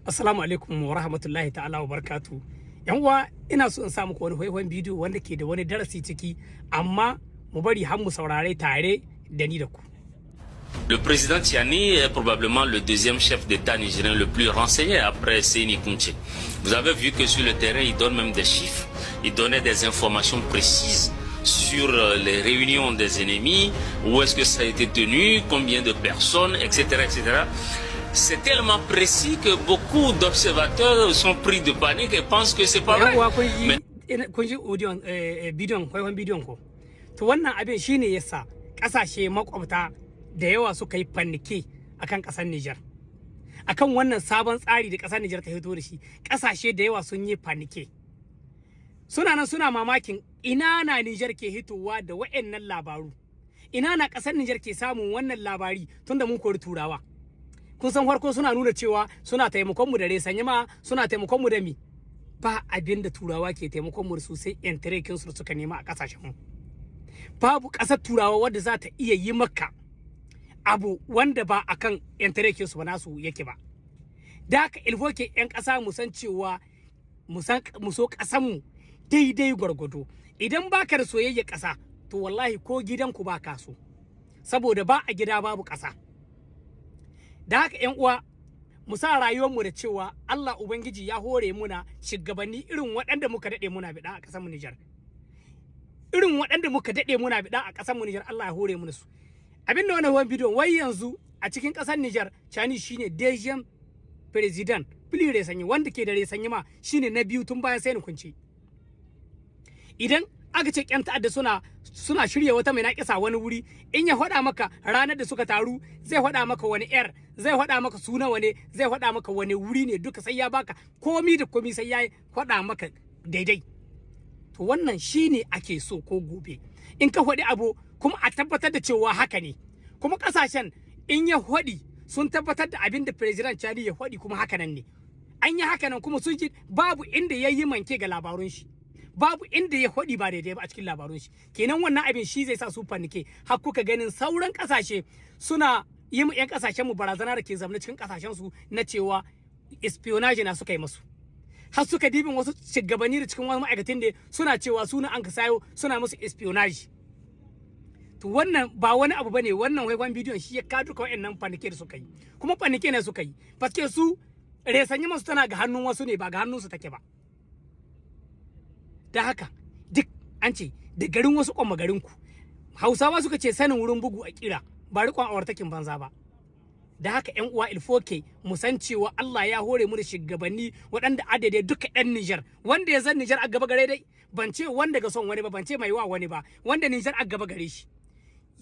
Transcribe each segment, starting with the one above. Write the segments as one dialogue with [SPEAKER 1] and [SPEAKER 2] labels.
[SPEAKER 1] Assalamu alaikum wa rahmatullahi ta'ala wa barakatu. Yan uwa, ina so in sa muku wani faifan bidiyo wanda ke da wani darasi ciki, amma mu bari har mu saurare tare da ni da ku.
[SPEAKER 2] Le président Tiani est probablement le deuxième chef d'État nigérien le plus renseigné après Seyni Kountché. Vous avez vu que sur le terrain, il donne même des chiffres, il donnait des informations précises sur les réunions des ennemis, où est-ce que ça a été tenu, combien de personnes, etc., etc. C'est tellement précis que beaucoup d'observateurs sont pris de panique et pensent que c'est pas
[SPEAKER 1] Yan
[SPEAKER 2] vrai.
[SPEAKER 1] uwa, kun ji audio, bidiyon, faifan bidiyon ko? To, wannan abin shine yasa kasashe makwabta da yawa suka yi panique akan kasar Niger. Akan wannan sabon tsari da kasar Niger ta fito da shi, kasashe da yawa sun yi panique. Suna nan suna mamakin ina na Niger ke hitowa da wa'annan labaru. Ina na kasar Niger ke samun wannan labari tunda mun kori Turawa. Kun san farko suna nuna cewa suna taimakon mu da renseignement, suna taimakon mu da mi. Ba abin da Turawa ke taimakon mu su sai intérêt su da suka nema a kasashen mu. Babu ƙasar Turawa wadda za ta iya yi maka abu wanda ba akan intérêt su ba nasu yake ba. Da haka il faut que 'yan ƙasa mu san cewa mu san mu so ƙasan mu daidai gwargwado. Idan baka da soyayya ƙasa, to wallahi ko gidanku ba ka so, saboda ba a gida babu ƙasa. Da haka, 'yan uwa, mu sa rayuwarmu da cewa Allah Ubangiji ya hore muna shugabanni irin waɗanda muka daɗe muna biɗa a ƙasar mu Nijar. Irin waɗanda muka daɗe muna biɗa a ƙasar mu Nijar, Allah ya hore muna su. Abin da wannan bidiyon wai yanzu a cikin ƙasar Nijar, Tchiani shine deuxième président plus renseigné, wanda ke da renseignement shine na biyu tun bayan Seyni Kountché. Idan aka ce ƴan ta'adda suna shirya wata mai naƙisa wani wuri, in ya faɗa maka ranar da suka taru, zai faɗa maka wani yar, zai faɗa maka suna wane, zai faɗa maka wani wuri ne, duka sai ya baka komi da komi, sai ya faɗa maka daidai. To, wannan shine ake so ko gobe in ka faɗi abu kuma a tabbatar da cewa haka ne. Kuma ƙasashen in ya faɗi sun tabbatar da abin da President Tchiani ya faɗi, kuma haka nan ne an yi haka nan, kuma sun ji babu inda ya yi manque ga labarun shi, babu inda ya faɗi ba daidai ba a cikin labarun shi. Kenan wannan abin shi zai sa su panique, har kuka ganin sauran ƙasashe suna yi mu 'yan ƙasashen mu barazana da ke zamne cikin ƙasashen su na cewa espionnage na suka yi masu, har suka dibin wasu shugabanni da cikin wasu ma'aikatan da suna cewa suna an ka sayo suna musu espionnage. To, wannan ba wani abu bane, wannan faifan bidiyon shi ya ka duka wa'annan panique da suka yi. Kuma panique ne suka yi parce que su renseignement su tana ga hannun wasu ne, ba ga hannun su take ba. Da haka duk an ce da garin wasu kwamma garin ku. Hausawa suka ce sanin wurin bugu a kira ba riƙon awartakin banza ba. Da haka, yan uwa, il faut que mu san cewa Allah ya hore mu da shugabanni waɗanda adade duka ɗan Nijar, wanda ya zan Nijar a gaba gare dai, ban ce wanda ga son wani ba, ban ce mai wa wani ba, wanda Nijar a gaba gare shi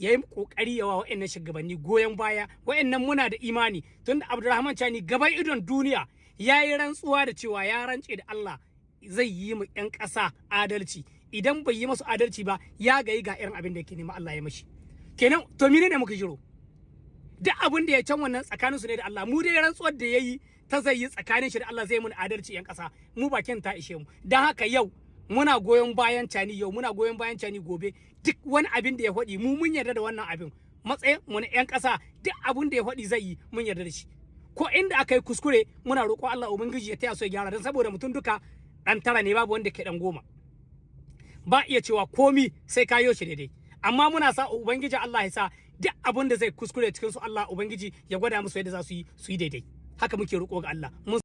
[SPEAKER 1] yayi kokari yawa wa'annan shugabanni goyon baya. Wa'annan muna da imani, tunda Abdurrahman Tchiani gaban idon duniya yayi rantsuwa da cewa ya rantse da Allah zai yi mu yan ƙasa adalci. Idan bai yi masu adalci ba, ya gayi ga irin abin da yake nema Allah ya mashi. Kenan to mene ne muka jiro? Duk abin da ya can wannan tsakanin su ne da Allah. Mu dai rantsuwar da yayi ta zai yi tsakanin shi da Allah zai mun adalci, yan ƙasa mu bakin ta ishe mu. Dan haka yau muna goyon bayan Tchiani yau, muna goyon bayan Tchiani gobe. Duk wani abin da ya faɗi mu mun yarda da wannan abin. Matsayin mu na yan ƙasa, duk abin da ya faɗi zai yi, mun yarda da shi. Ko inda aka yi kuskure, muna roƙo Allah Ubangiji ya taya su ya gyara, don saboda mutum duka ɗan tara ne, babu wanda ke ɗan goma. Ba iya cewa komi sai kayo shi daidai, amma muna sa Ubangiji Allah ya sa duk abin da zai kuskure cikin su, Allah Ubangiji ya gwada musu yadda za su yi su yi daidai. Haka muke roƙo ga Allah mun.